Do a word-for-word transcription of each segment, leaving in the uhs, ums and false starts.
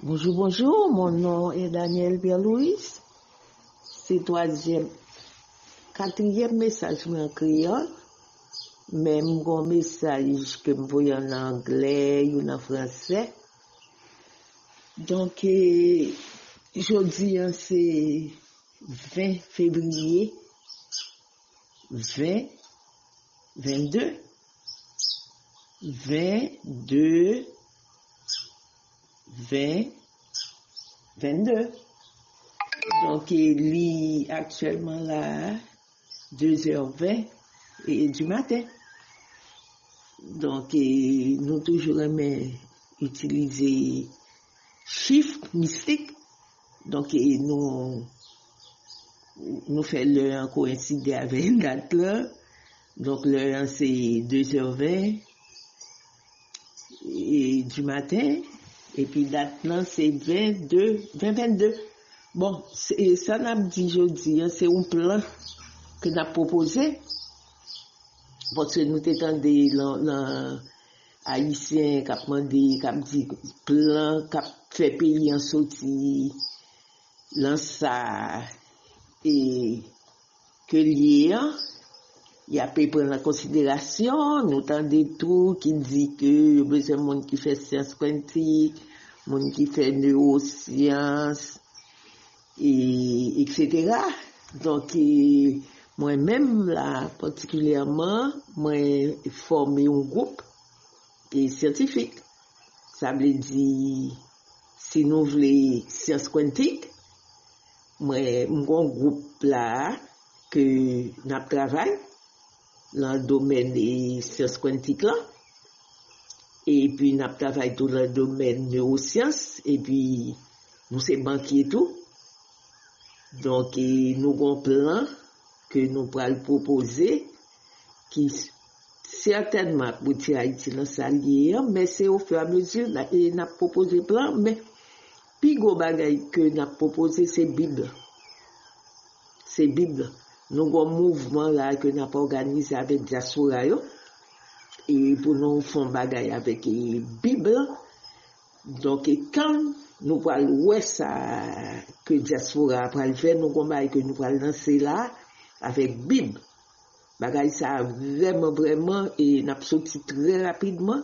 Bonjou, bonjou, mon non est Daniel Pierre-Louis. Se twazyèm, katriyèm mesaj mwen an kreyòl, men m gon mesaj ke m voye an anglè, youn an fransè. Donk, e, jodi an se ven fevriye, ven vennde. Vennde, ven, vennde. Donk, e, li aktyèlman la, de zè ven e, di maten. Donk, e, nou toujou renmen itilize chif mistik. Donk, e, nou, nou fè lè an koyenside avèk dat lan. Donk, lè an se de zè ven e, di maten. Epi dat lan se vennde, ven vennde. Bon, se, sa n ap di jodi an, se yon plan ke n ap pwopoze. Paske nou te tande lan, lan Ayisyen k ap mande, k ap di plan k ap fè peyi an soti lan sa e ke l ye an, y ape pran an konsiderasyon. Nou tande tou ki di ke yo bezwen moun ki fè syans kuantik, moun ki fè newosyans, e, etsetera. Donk, e, mwen menm la, patikilyèman, mwen fòme yon gwoup e syantifik. Sa vle di, si nou vle syans kuantik, mwen, m gon gwoup la ke n ap travay lan domèn e syans kuantik lan. Epi n ap travay tou lan domèn newosyans, epi nou se bankye tou. Donk, e, nou gon plan ke nou pral pwopoze ki sètènman ap retire Ayiti nan sa l ye an, men se ofiramezi n ap pwopoze plan, men pi gwo bagay ke n ap pwopoze se Bib. Se Bib. Nou gon mouvman la ke n ap òganize avèk dyaspora yo, e pou nou fè yon bagay avèk, e, Bib lan. Donk, e, kan nou pral wè sa ke dyaspora a pral fè, nou gon bagay ke nou pral lanse la avèk Bib. Bagay sa a vrèman, vrèman, e n ap soti trè rapidman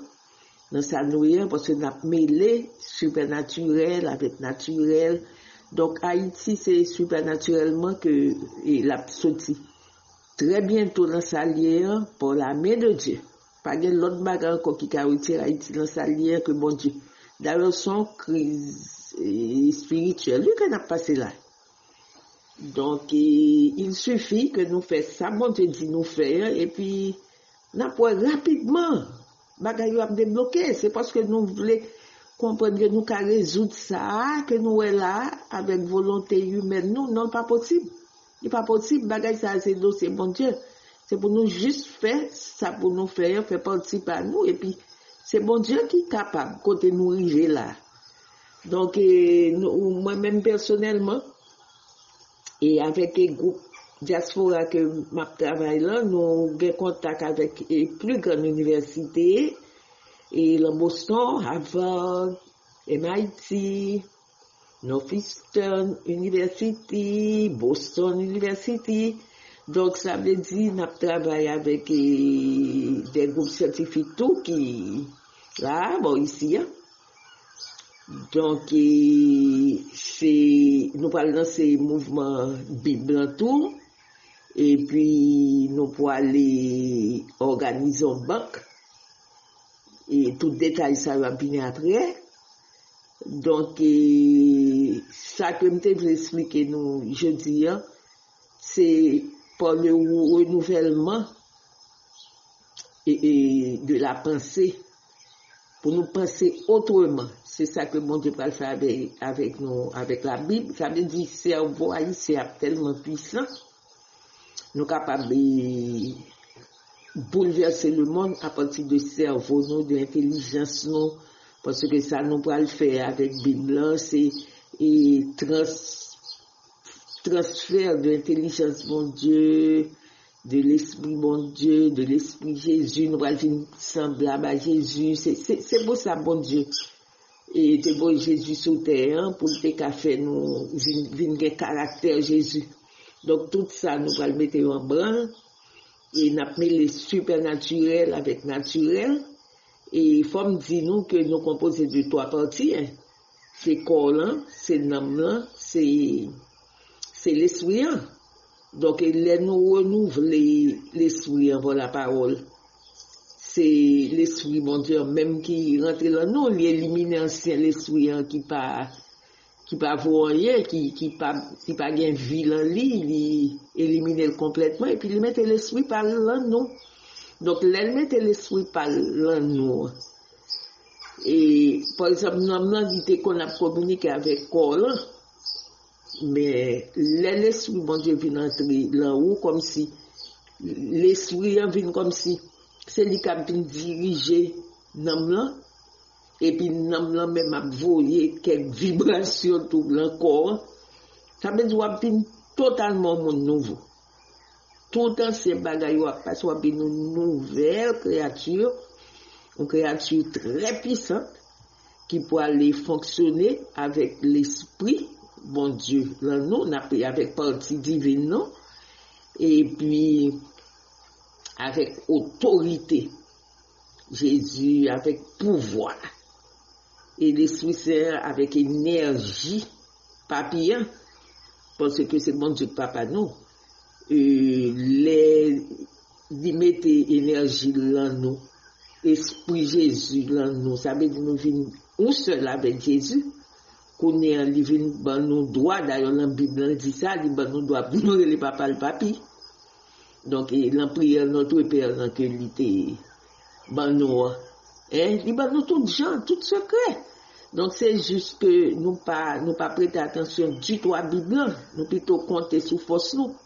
nan sa nou ye an, paske n ap mele sipènatirèl avèk natirèl. Donk, Ayiti, se sipènatirèlman ke, e, l ap soti. Trè byento nan sa l ye an, par la main de Dieu. Pa gen lòt bagay ankò ki ka retire Ayiti nan sa l ye an ke Bondye. Dayè, se yon kriz, e, espirityèl, wi, ke n ap pase la. Donk, e, il suffit ke nou fè sa Bondye di nou fè an, epi n ap wè rapidman bagay yo ap debloke. Se paske nou vle konprann ke nou ka rezoud sa a ke nou wè la a avèk volonte imèn nou. Non, l pa posib. Li pa posib. Bagay sa a se dosye Bondye. Se pou nou jis fè sa pou nou fè an, fè pati pa nou, epi se Bondye ki kapab kote nou rive la. Donk, e, nou, mwen menm pèsonèlman, e avèk, e, gwoup dyaspora ke m ap travay la, nou gen kontak avèk, e, pli grann inivèsite, e, lan Boston, Harvard, M I T, Northeastern University, Boston University. Donk, sa vle di n ap travay avèk, e, de gwoup syantifik tou ki la, bò isi a. Donk, e, se, nou pral lanse mouvman Bib lan tou. Epi, nou pwale òganize yon bank. E tout detay sa yo ap vini apre. Donk, e, sa ke m te vle eksplike nou jodi an, se par le renouvèlman e, e de la panse, pou nou panse otreman. Se sa ke Bondye pral fè avèk, avèk nou, avèk Labib. Sa vle di, sèvo ayisyen ap tèlman pwisan, nou kapab, e, boulvèse lemonn apati de sèvo nou, de entèlijans nou, paske sa nou pral fè avèk Bib lan, se, e, trans-, transfè de entèlijans Bondye, de lespri Bondye, de lespri Jezi, nou pral vin sanblab a Jezi. Se, se, se pou sa Bondye e te voye Jezi sou tè an pou l te ka fè nou vin, vin gen karaktè Jezi. Donk, tout sa, nou pral mete yo an branl, e n ap mele sipènatirèl avèk natirèl. E fò m di nou ke nou konpoze de twa pati, en. Se kò lan, se nanm lan, se, se lespri an. Donk, e lè nou renouvle lespri an pa lapawòl, se Lespri Bondye an menm ki rantre lan nou, li elimine ansyen lespri an ki pa, ki pa vo anyen, ki, ki pa, ki pa gen vi lan li, li elimine l konplètman, epi li mete lespri pa l lan nou. Donk, lè l mete lespri pa l lan nou, e, pa egzanp, nanm lan, li te konn ap kominike avèk kò lan, men lè Lespri Bondye vin antre lan ou, kòmsi Lespri an vin kòmsi se li k ap vin dirije nanm lan, epi nanm lan menm ap voye kèk vibrasyon tou lan kò an. Sa vle di w ap vin totalman yon moun nouvo. Tout ansyen bagay yo ap pase, w ap vin yon nouvèl kreyati, yon kreyati trè pwisant ki pwale fonksyone avèk Lespri Bondye lan nou, n ap avèk pati divin nou, epi avèk otorite Jezi, avèk pouvwa. E Lespri Sen an avèk enèji Papi an, paske se Bondye k Papa nou. E lè li mete enèji l lan nou, Espri Jezi lan nou, sa vle di nou vin yon sèl avèk Jezi. Kounye a, li vin ban nou dwa, dayè, lan Bib lan di sa, li ban nou dwa pou nou rele Papa l Papi. Donk, e, lan priyè Notre Père lan ke li te ban nou an, en, li ban nou tout jan, tout sekrè. Donk, se jis ke nou pa, nou pa prete atansyon ditou a Bib lan. Nou pito konte sou fòs nou.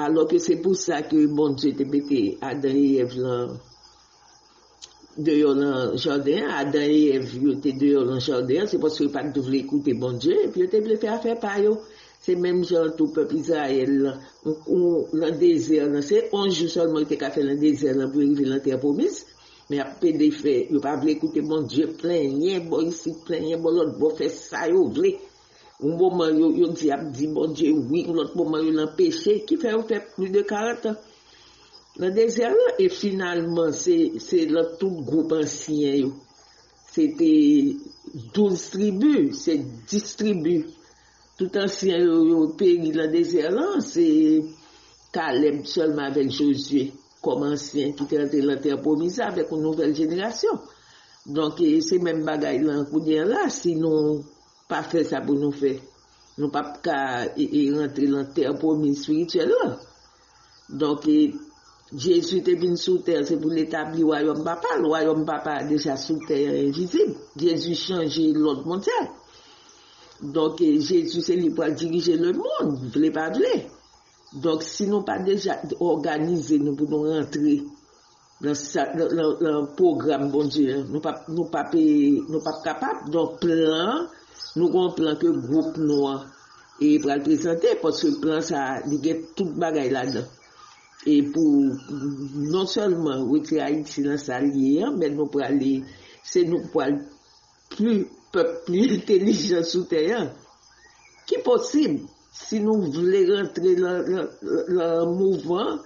Alò ke se pou sa ke Bondye te mete Adan e Èv lan deyò nan jaden an. Adan e Èv, yo te deyò nan jaden an, se paske yo pa t vle koute Bondye, epi yo te vle fè afè pa yo. Se menm jan tou pèp Izrayèl lan, ou, ou, lan dezè lan, se onz jou sèlman yo te ka fè lan dezè lan pou yo rive lan tè pwomiz. Men y ap pede fè, yo pa vle koute Bondye, plenyen bò isit, plenyen bò lòt bò, fè sa yo vle. Yon moman, yo, yo di, ap di Bondye wi, yon lòt moman, yo lan peche, ki fè yo fè plis de karant an lan dezè lan, e finalman, se, se lan tout gwoup ansyen yo. Se te douz tribi, se dis tribi. Tout ansyen yo, yo peri lan dezè lan, se Kalèb sèlman avèk Jozye kòm ansyen ki te rantre lan tè pwomiz la avèk yon nouvèl jenerasyon. Donk, e, se menm bagay lan kounye a la, si nou pa fè sa pou nou fè, nou p ap ka, e, e, rantre lan tè pwomiz espirityèl lan. Donk, e, Jezi te vin sou tè, se pou l etabli wayòm Papa l. Wayòm Papa a deja sou tè an envizib. Jezi chanje lòd mondyal. Donk, e, Jezi se li pral dirije lemonn, vle pa vle. Donk, si nou pa deja òganize nou pou nou rantre nan sa, nan, nan, nan pwogram Bondye an, nou p ap, nou p ap, e, nou p ap kapab. Donk, plan, nou gen yon plan ke gwoup nou an, e, pral prezante, paske plan sa a, li gen tout bagay ladan. E pou non sèlman retire Ayiti nan sa l ye an, men nou prale, se nou k pral pli, pèp pli entelijan sou tè an. Ki posib, si nou vle rantre lan, lan, lan, lan mouvman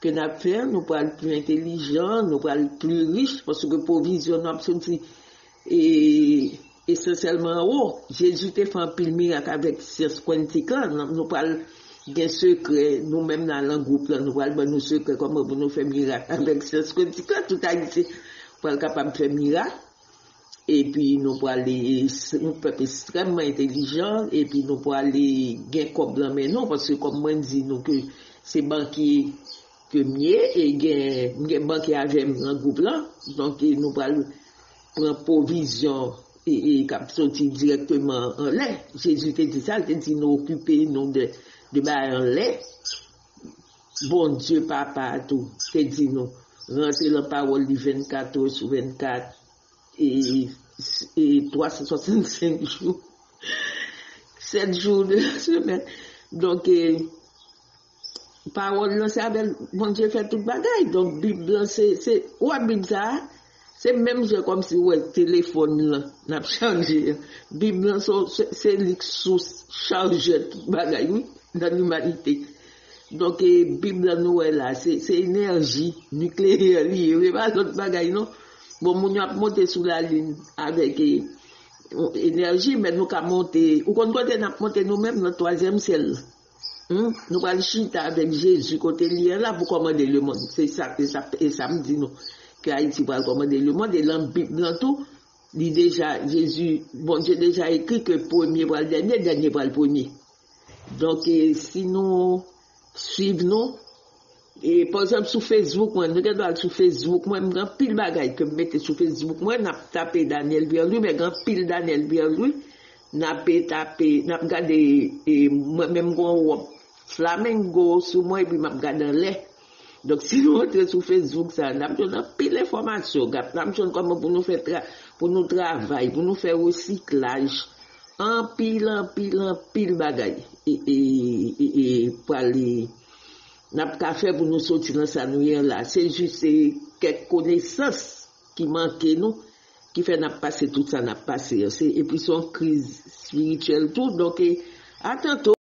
ke n ap fè, nou pral pli entelijan, nou pral pli rich, paske pwovizyon nou ap soti, e, esansyèlman anwo. Jezi te fè anpil mirak avèk syans kwantik lan. Nou, nou pral gen sekrè, nou menm nan, lan gwoup lan, nou pral ban nou sekrè kòman pou nou fè mirak avèk syans kwantik lan. Tout Ayisyen pral kapab fè mirak. Epi nou prale, e, s-, yon pèp ekstrèmman entelijan, epi nou prale gen kòb lan men nou, paske kòm mwen di nou ke se bankye ke m ye, e gen, m gen bankye avè m nan gwoup lan, donk, e, nou pral pran pwovizyon, e, e, k ap soti dirèkteman anlè. Jezi te di sa, l te di nou okipe nou de, de bagay anlè. Bondye Papa a tou te di nou, rantre lan pawòl li vennkat è sou vennkat, e, e twa san swasannsenk jou, sèt jou de la semèn. Donk, e, pawòl lan, se avè l Bondye fè tout bagay. Donk, Bib lan, se, se, ou wè Bib sa a, Se menm jan kòmsi ou wè telefòn lan n ap chaje an. Bib lan se, se, se li k sous chajè tout bagay, wi, nan limanite. Donk, e, Bib lan nou wè la, se, se enèji nikleyè li ye, se pa lòt bagay non. Bon, moun yo ap monte sou lalin avèk, e, enèji, men nou ka monte. Ou konn kote n ap monte nou menm? Nan twazyèm syèl la. Hmm? Nou pral chita avèk Jezi kote li ye la pou kòmande lemonn. Se sa, se sa, e sa m di nou. Ke Ayiti pral kòmande lemonn, e lan Bib lan tou, li deja, Jezi, Bondye deja ekri ke premye pral dènye, dènye pral premye. Donk, e, si nou swiv nou, e, pa egzanp, sou Facebook mwen, nou gen dwa al sou Facebook mwen, m gen anpil bagay ke m mete sou Facebook mwen, n ap tape Daniel Pierre Louis, men gen anpil Daniel Pierre Louis, n ap, e, tape, n ap gade, e, mwen menm gen yon wòb flamengo sou mwen, epi m ap gade anlè. Donk, si nou antre sou Facebook sa, n ap jwenn anpil enfòmasyon, n ap jwenn kòman pou nou fè tra, pou nou travay, pou nou fè resiklaj. Anpil, anpil, anpil bagay. E, e, e, e, pral, n ap ka fè pou nou soti nan sa nou ye la. Se jis, se kèk konesans ki manke nou, ki fè n ap pase tout sa n ap pase an. Se, epi se yon kriz espirityèl tou. Donk, e, atanto.